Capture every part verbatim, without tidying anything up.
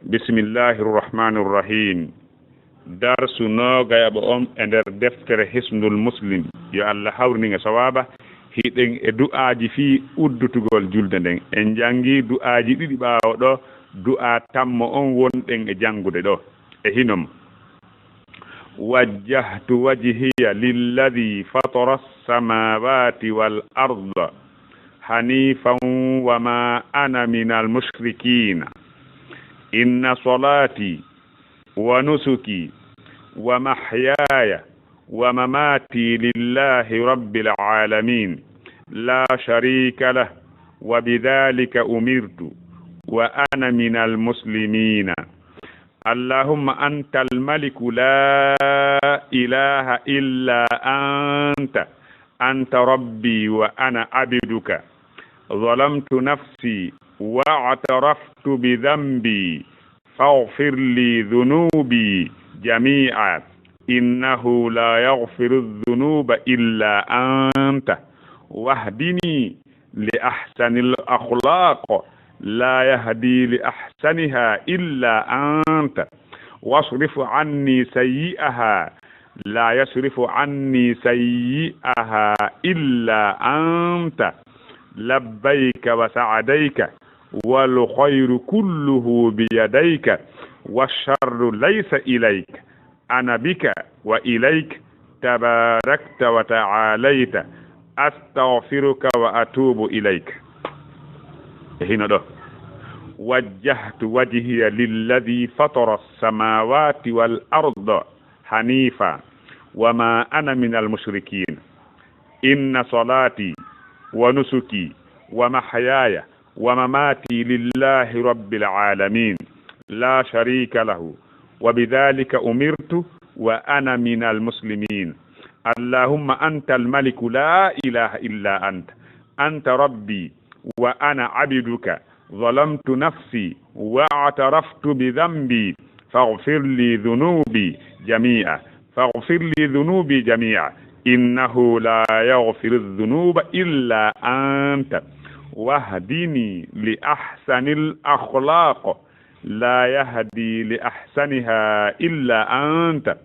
Bismillahir Rahmanir Rahim. Darsu noogayaɓo on e nder deftere Hisnul Muslim. Yo Allah hawrinin e sawaaba. Hiɗen e du'aaji fii uddutugol julde nden. En janngi du'aaji ɗiɗi ɓaawo ɗo, du'aa tammo on wonɗen e janngude ɗo. E hino mo. وجهت وجهي للذي فطر السماوات والأرض حنيفا وما أنا من المشركين. إن صلاتي ونسكي ومحياي ومماتي لله رب العالمين لا شريك له وبذلك أمرت وأنا من المسلمين. اللهم أنت الملك لا إله إلا أنت، أنت ربي وأنا عبدك، ظلمت نفسي واعترفت بذنبي، فاغفر لي ذنوبي جميعا، إنه لا يغفر الذنوب إلا أنت، واهدني لأحسن الأخلاق لا يهدي لأحسنها إلا أنت، واصرف عني سيئها لا يصرف عني سيئها إلا أنت، لبيك وسعديك، والخير كله بيديك، والشر ليس إليك، أنا بك وإليك تباركت وتعاليت، أستغفرك وأتوب إليك. E hino ɗo. وجهت وجهي للذي فطر السماوات والأرض حنيفا وما أنا من المشركين. إن صلاتي ونسكي ومحياي ومماتي لله رب العالمين لا شريك له وبذلك أمرت وأنا من المسلمين. اللهم أنت الملك لا إله إلا أنت، أنت ربي وأنا عبدك، ظلمت نفسي واعترفت بذنبي، فاغفر لي ذنوبي جميعا، فاغفر لي ذنوبي جميعا، إنه لا يغفر الذنوب إلا أنت، واهدني لأحسن الأخلاق، لا يهدي لأحسنها إلا أنت،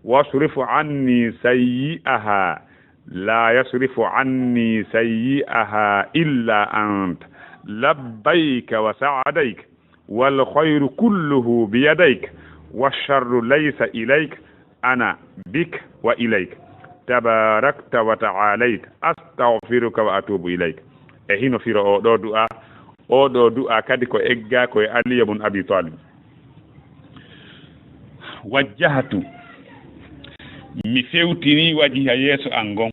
واصرف عني سيئها، لا يصرف عني سيئها إلا أنت، لبيك وسعديك، والخير كله بيديك، والشر ليس إليك، أنا بك وإليك، تباركت وتعاليت، أستغفرك وأتوب إليك. E hino firo oo ɗoo du'aa, oo ɗoo du'aa kadi ko eggaa ko e Aliya bun Abi Talib. Wajjahtu, mi fewtinii wajiha yeeso an ngon,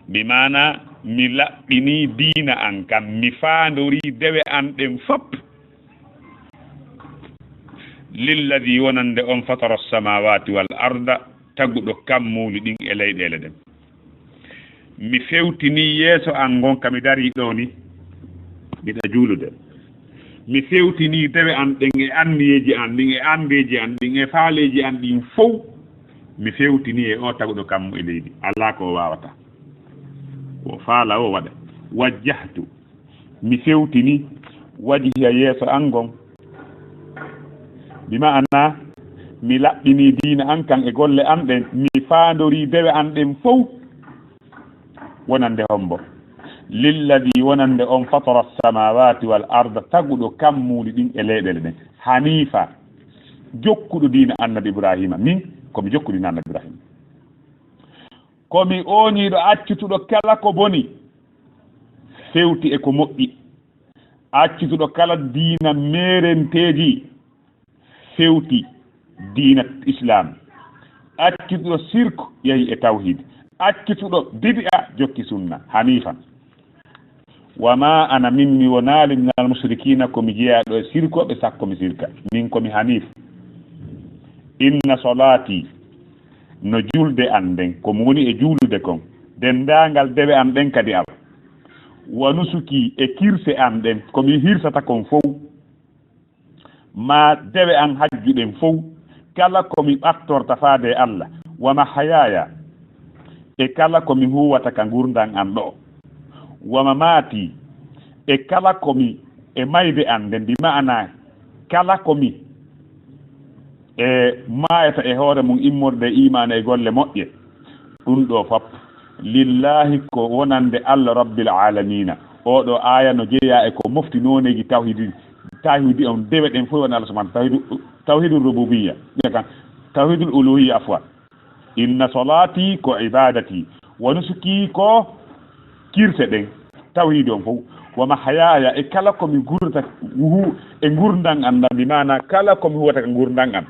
bi maana mi laɓɓinii diina an kan, mi faandorii dewe an ɗen fop, lilladhi, wonande on, fatara samawati wal arda, taguɗo kammuuli ɗin e leyɗeele ɗen. Mi fewtinii yeeso an ngon ka mi darii ɗoo ni, miɗa juulude. Mi fewtinii dewe an ɗen e anniyeeji an ɗin e anndeeji an ɗin e faaleeji an ɗin fow. Mi fewtinii e oo taguɗo kammu e leydi. Alaa ko o waawataa. Ko o faalaa o waɗa. Wajjahtu. Mi fewtini wajhiya yeeso an ngon. Bi ma'ana, mi laɓɓini diina an kan e golle an ɗen, mi faandori dewe an ɗen fow. Wonande hombo? Lilladhi, wonande on, fatara samawati wal arda, taguɗo kammuuli ɗin e leyɗeele ɗen. Hanifa, jokkuɗo diina annabi Ibrahima. Min, ko mi jokkuɗo diina annabi Ibrahima. Ko mi ooniiɗo accutuɗo kala ko boni, fewti e ko moƴƴi. Accutuɗo kala diina meerenteeji, fewti diina Islam. Accutuɗo sirku, yahi e tawhid. Accutuɗo bid'a, jokki sunna, hanifan. Wa ma ana, min mi wonaali, minal mushrikina, ko mi jeyaaɗo e sirkooɓe, sakko mi sirka. Min ko mi hanif. Inna solati, no julde an nden, ko mi woni e juulude kon, denndaangal dewe an ɗen kadi awa. Wa nusuki, e kirse an ɗen, ko mi hirsata kon fow. Ma dewe an hajju ɗen fow, kala ko mi ɓattorta faade e Allah, wa mahayaya, e kala ko mi huwata ka ngurndan an ɗo, wa mamati, e kala ko mi e mayde an nden, bi ma'ana kala ko mi e maayata e hoore mum immorde e iimaana e golle moƴƴe, ɗum ɗo fop lillahi ko wonande Allah rabbil alamina. Oɗo aaya no jeeya e ko mofti nooneeji tawhidi, tawhidi on dewe ɗen fof woni Allah subhanahu tawhidu, tawhidul rububiyya, ɓe kan tawhidul uluhiyya afwan. Inna solati ko ibadati, wa nusuki ko kirse ɗen, tawhidu on fof. Wa mahayaya e kala ko mi gurdata hu e ngurdan an ɗan, bi maana kala ko mi huwata ka ngurdan an.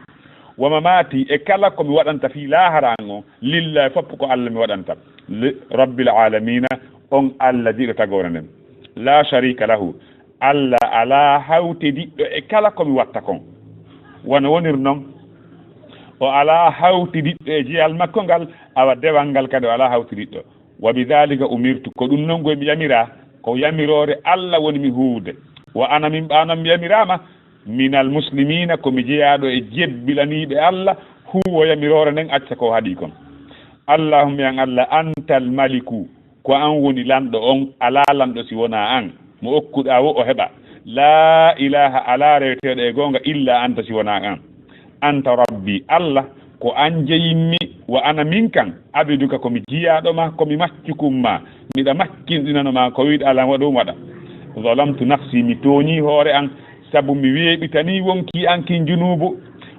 Wa mamati e kala ko mi waɗanta fii laahara an on, lillahi fop ko Allah mi waɗanta. Li rabbil alamina, on Allah jiɗo tagoore nden. La sharika lahu, Allah alaa hawtidiɗɗo e kala ko mi watta kon. Wano wonir non, o alaa hawtidiɗɗo e jeyal makko ngal, awa dewal ngal kadi o alaa hawtidiɗɗo. Wa bidhalika umirtu, ko ɗum non goy mi yamiraa, ko yamiroore Allah woni mi huuwde. Wa ana min ɓaanon mi yamiraama, minal muslimina, ko mi jeyaaɗo e jebbilaniiɓe Allah, huuwo yamiroore nden acca ko haɗi kon. Allahumma, yan Allah, antal maliku, ko an woni lanɗo on, alaa lanɗo si wonaa an. Mo okkuɗaa wo o heɓa. Laa ilaaha, alaa reweteeɗo e goonga illa anta si wonaa an. Anta rabbi, Allah, ko an jeyimmi, wa ana min kan, abiduka ko mi jiyaaɗo ma, ko mi maccukum ma, miɗa maccinɗinano ma, ko wiɗaa lan waɗu mi waɗa. Zalamtu nafsi, mi tooñii hoore an, sabu mi weeɓitanii wonkii an kin junuubu.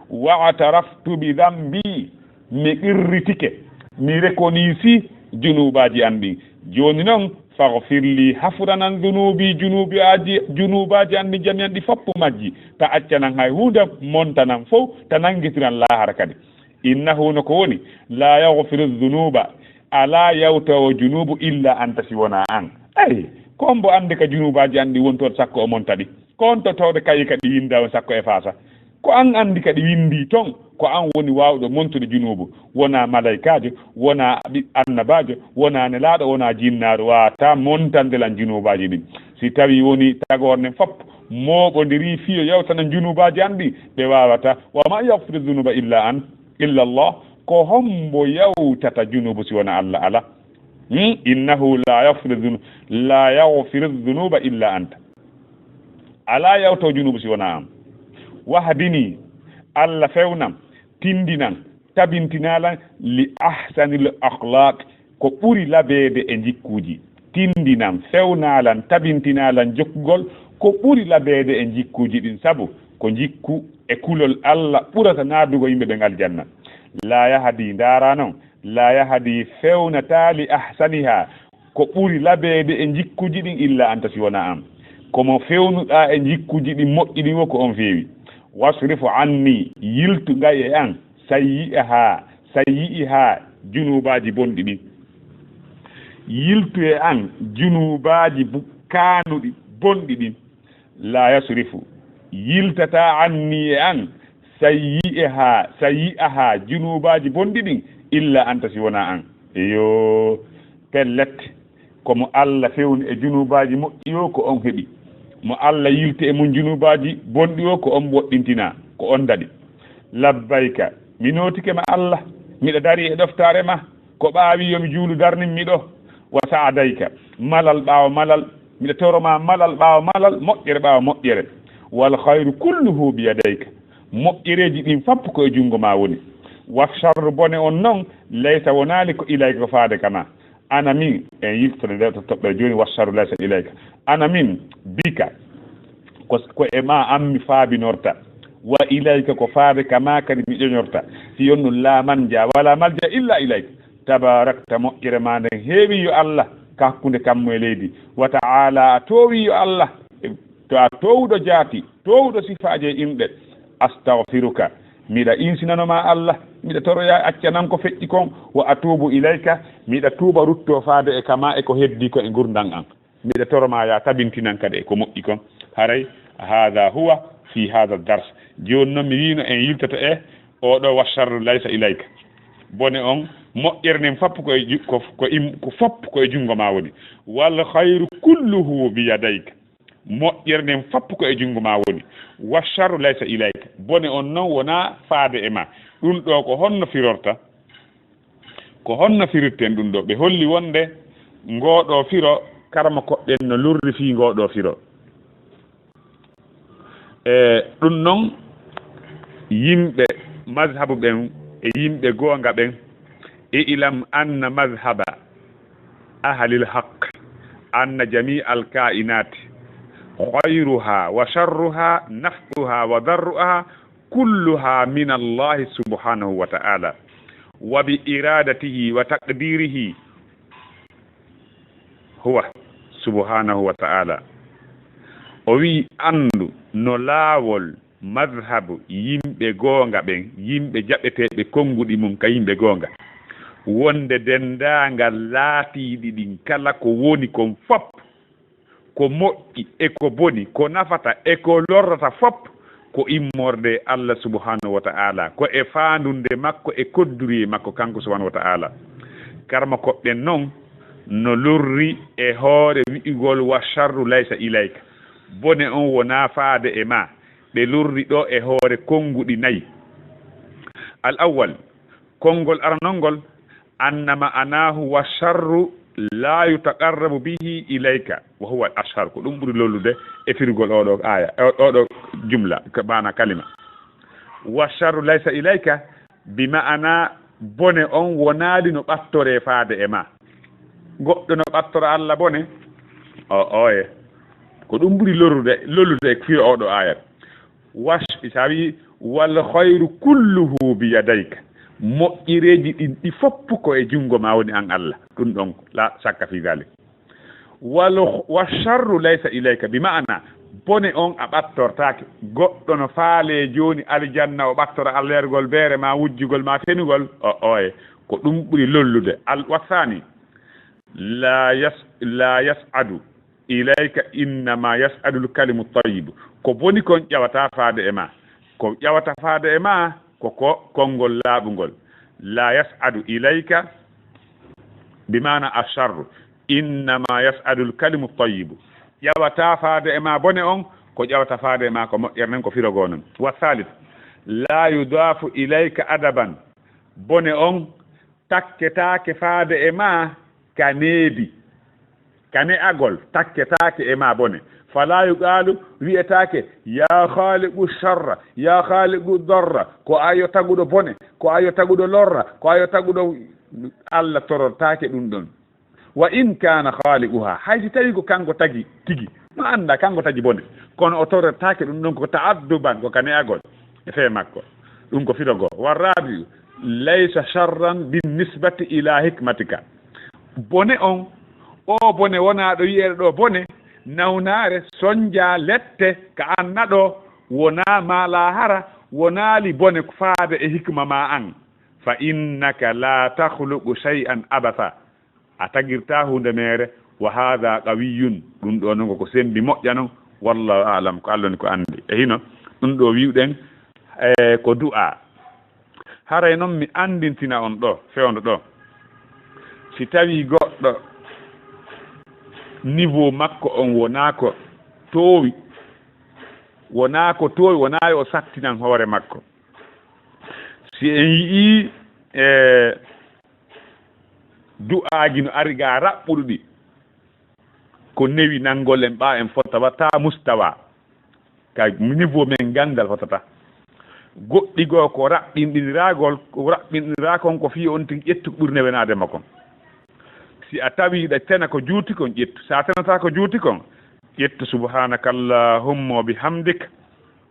Wa ataraftu bi dambi, mi qirritike, mi rekonisi junuubaaji an ɗin. Jooni non, faghfir li, hafuranan dunuubi, junuubaaji, junuubaaji an ɗin jami'an ɗi foppu majji. Ta accanan hay huunde, montanan fow, ta nanngitiran laahara kadi. Innahu, no ko woni, la yaghfiru dunuuba, alaa yawtoowo junuubu illa anta si wonaa an. Ay, ko on mbo anndi ka junuubaaji an ɗi woni toon sakko o monta ɗi. Ko on to tawde kayi ka ɗi winda on sakko e faasa. Ko an anndi ka ɗi windi ton, ko an woni waawɗo montude junuubu. Wonaa malaykaajo, wonaa ɓi-, annabaajo, wonaa nelaaɗo, wonaa jinnaaru waawata montande lan junuubaaji ɗin. Si tawi woni tagoore nden fop mooɓondiri fiyo yawtanan junuubaaji an ɗi, ɓe waawata. Wa man yaghfiru dunuba illa an, illa Allah. Ko hombo yawtata junuubu si wonaa Allah? Ala. Hmm? Innahu la yaghfiru dhunu-, la yaghfiru dhunuba illa anta. Alaa yawtoowo junuubu si wonaa an. Wahdini, Allah fewnam, tindinan, tabintinaa lan li ahsanil akhlaq, ko ɓuri labeede e njikkuuji. Tindinan, fewnaa lan, tabintinaa lan jokkugol ko ɓuri labeede e njikkuuji ɗin, sabu ko njikku e kulol Allah ɓurata naadugol yimɓe ɓen aljanna. La yahdi, ndaaraa non, la yahdi, fewnataa, li ahsaniha, ko ɓuri labeede e njikkuuji ɗin, illa anta, si wonaa an. Ko mo fewnuɗaa e njikkuuji ɗin moƴƴi ɗin wo ko on feewi. Wasrif anni, yiltu ngay e an, sayyi'aha, sayyi'iha, junuubaaji bonɗi ɗin. Yiltu e an junuubaaji bu-, kaanuɗi bonɗi ɗin. La yasrifu, yiltataa anni e an, sayyi'aha, sayyi'aha, junuubaaji bonɗi ɗin, illa anta, si wonaa an. Eyo, pellet, ko mo Allah fewni e junuubaaji moƴƴi o, ko on heɓi. Mo Allah yilti e mum junuubaaji bonɗi o, ko on woɗɗintinaa, ko on daɗi. Labbayka, mi nootike ma Allah, miɗa darii e ɗoftaare ma. Ko ɓaawi yo mi juulu darnin mi ɗo. Wa sa'adayka, malal ɓaawo malal, miɗa toro ma malal ɓaawo malal, moƴƴere ɓaawo moƴƴere. Wal khayru kulluhu bi yadayka, moƴƴereeji ɗin fop ko e junngo ma woni. Wa sharru, bone on non, laysa, wonaali, ko ilayka, ko faade ka ma. Ana min, en yiltoto nde to toɓɓere jooni, wa sharru laysa ilayka. Ana min, bika, ko, ko e ma an mi faabinorta. Wa ilayka, ko faade ka ma kadi mi ƴoñorta. Si on ɗum, la manja, wala malja illa ilayka. Tabarakta, moƴƴere ma nden heewi yo Allah, ka hakkunde kammu e leydi. Wa ta'ala, a toowi yo Allah, to a toowuɗo jaati, toowuɗo sifaaji e inɗe. Astaghfiruka, miɗa insinano ma Allah, miɗa toroya accanan ko feƴƴi kon. Wa atubu ilayka, miɗa tuuba rutto faade e kama e ko heddi ko e ngurdan an. Miɗa toro ma ya tabintinan kadi e ko moƴƴi kon. Haray, hada huwa fi hada dars. Jooni non mi wiino en yiltoto e oɗo wa sharru laysa ilayka. Bone on, moƴƴere nden fop ko e ju-, ko, ko im-, ko fop ko e junngo ma woni. Wal khayru kulluhu bi yadayka. Moƴƴere nden fop ko e junngo ma woni. Wa sharru laysa ilayka. Bone on non wonaa faade e ma. Ɗum ɗo ko honno firorta? Ko honno firirten ɗum ɗo? Ɓe holli wonde ngooɗoo firo, karamokooɓe ɓen no lorri fii ngooɗoo firo. E ɗum noon, yimɓe mazhabu ɓen e yimɓe goonga ɓen, اعلم أن مذهب أهل الحق أن جميع الكائنات خيرها وشرها نفعها وضرها كلها من الله سبحانه وتعالى وبإرادته وتقديره هو سبحانه وتعالى. O wi'i, anndu no laawol mazhabu yimɓe goonga ɓen, yimɓe jaɓeteeɓe konnguɗi mum ka yimɓe goonga, wonde denndaangal laatiiɗi ɗin kala ko woni kon fop, ko moƴƴi e ko boni, ko nafata e ko lorrata fop, ko immorde e Allah subhanahu wa ta'ala, ko e faandunde makko e kodduriye makko kanko subhanahu wa ta'ala. Karma koɓɓen noon no lorri e hoore wi'ugol wa sharru laysa ilayka, bone on wonaa faade e ma, ɓe lorri ɗo e hoore konnguɗi nayi. Al awwal, konngol aranol ngol, anna ma'anahu wa sharru la yutaqarrabu bihi ilayka, wa huwa al ashhar, ko ɗum ɓuri lollude e firugol oɗo aya, o-, oɗo jumla, ka maana kalima. Wa sharru laysa ilayka, bi ma'ana bone on wonaali no ɓattore faade e ma. Goɗɗo no ɓattora Allah bone? O, oye. Ko ɗum ɓuri lorrude, lollude e firo oɗo ayat. Wash, sa wi, wal khayru kulluhu bi yadayka. Moƴƴereeji ɗin ɗi fof ko e junngo ma woni an Allah. Ɗum ɗon, la shakka fi dalik. Wal, wa sharru laysa ilayka, bi ma'ana, bone on a ɓattortaake. Goɗɗo no faale jooni aljanna, o ɓattora Allah yargol beere ma, wujjugol ma, fenugol, o, oye. Ko ɗum ɓuri lollude. Al, wa thani, la yas-, la yas'adu ilayka innama yas'adul kalimu tayyibu. Ko boni kon ƴawata faade e ma. Ko ƴawata faade e ma, ko, ko konngol laaɓungol. La yas'adu ilayka, bi maana asharru. Innama yas'adul kalimu tayyibu. Ƴawata faade e ma bone on, ko ƴawata faade e ma ko moƴƴere nden, ko firogoo non. Wa thalith, la yudafu ilayka adaban. Bone on takketaake faade e ma ka needi, ka ne'agol, takketaake e ma bone. Fala yuqaalu, wi'etaake, ya khaliqu sharra, ya khaliqu darra, ko ayo taguɗo bone, ko ayo taguɗo lorra, ko ayo taguɗo, Allah torortaake ɗum ɗon. Wa in kana khaliquha, hay si tawi ko kanko tagi tigi, no annda kanko tagi bone, kono o torortaake ɗum ɗon ko ta'adduban, ko ka ne'agol e fee makko. Ɗum ko firogoo. Wa rabi'u, laysa sharran bin nisbati ila hikmatika. Bone on, o bone wonaa ɗo yi'ere ɗo bone, nawnaare, sonja, lette, ka anna ɗo, wonaa ma laahara, wonaali bone faade e hikma ma an. Fa innaka la takhluqu shay'an abatha. A tagirta huunde meere, wa hadha qawiyyun, ɗum ɗo non ko sembi moƴƴa non, wallahu a'lam, ko Allah ni ko anndi. E hino, ɗum ɗo wi'uɗen, e, ko du'a. Haray non mi anndintina on ɗo, fewndo ɗo. Si tawi goɗɗo niveau makko on wonaa ko toowi, wonaa ko toowi, wonaa yo o sattinan hoore makko. Si en yi'ii, e, du'aaji no ari ga raɓɓuɗuɗi, ko newi nanngol en ɓaa en fota watta mustawa. Ka niveau men ngal ngal fotata. Goɗɗi goo ko raɓɓinɗiniragol, ko raɓɓinɗiniraa kon ko fii on tigi ƴettu ko ɓuri newenaade ma kon. Si a tawi ɗa tena ko juuti kon, ƴettu. Si a tenata ko juuti kon, ƴettu subhanakallahumma wa bihamdik.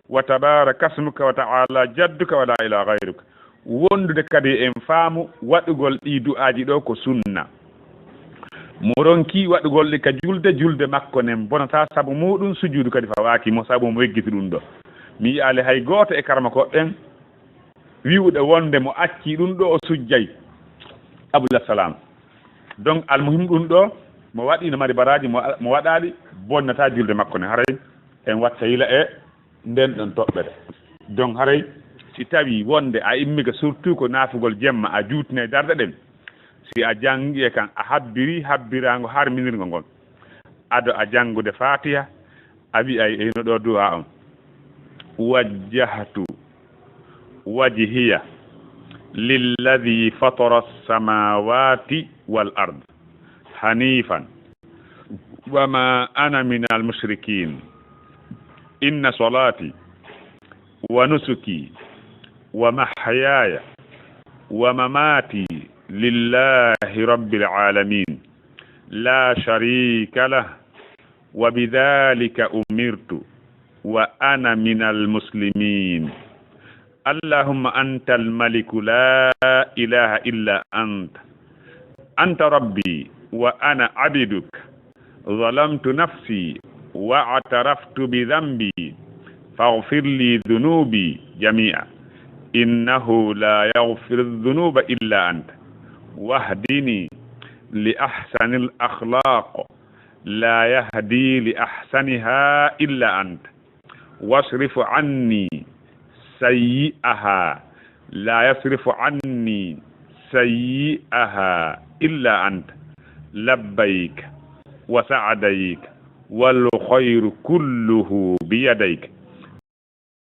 Wa tabaraka smuka wa ta'ala jadduka wa la ilaha ghayruk. Wondude kadi en faamu waɗugol ɗii du'aaji ɗo ko sunna. Mo ronki waɗugol ɗi ka julde, julde makko nden bonata, sabu muɗum sujuudu kadi fawaaki mo, sabu mo weggiti ɗum ɗo. Mi yi'aali hay gooto e karamoko ɓen wi'uɗo wonde mo acci ɗum ɗo o sujjay qabla salam. Donc, almuhim ɗum ɗo mo waɗi no mari baraaji, mo, mo waɗaali bonnata julde makko nden. Haray en watta yila e nden ɗon toɓɓere. Donc haray si tawi wonde a immike surtout ko naafugol jemma, a juutinay darɗe ɗen, si a janngi e kan, a habbiri habbiraango harminirngo ngon, ado a janngude Faatiha, a wi'ay e hino ɗo du'a on, wajjahtu wajhiya lilladhi fatara as-samawati wal ard hanifan wa ma ana minal mushrikin. Inna salati ونسكي ومحياي ومماتي لله رب العالمين لا شريك له وبذلك أمرت وأنا من المسلمين. اللهم أنت الملك لا إله إلا أنت. أنت ربي وأنا عبدك. ظلمت نفسي واعترفت بذنبي فاغفر لي ذنوبي جميعا إنه لا يغفر الذنوب إلا أنت واهدني لأحسن الأخلاق لا يهدي لأحسنها إلا أنت واصرف عني سيئها لا يصرف عني سيئها إلا أنت لبيك وسعديك والخير كله بيديك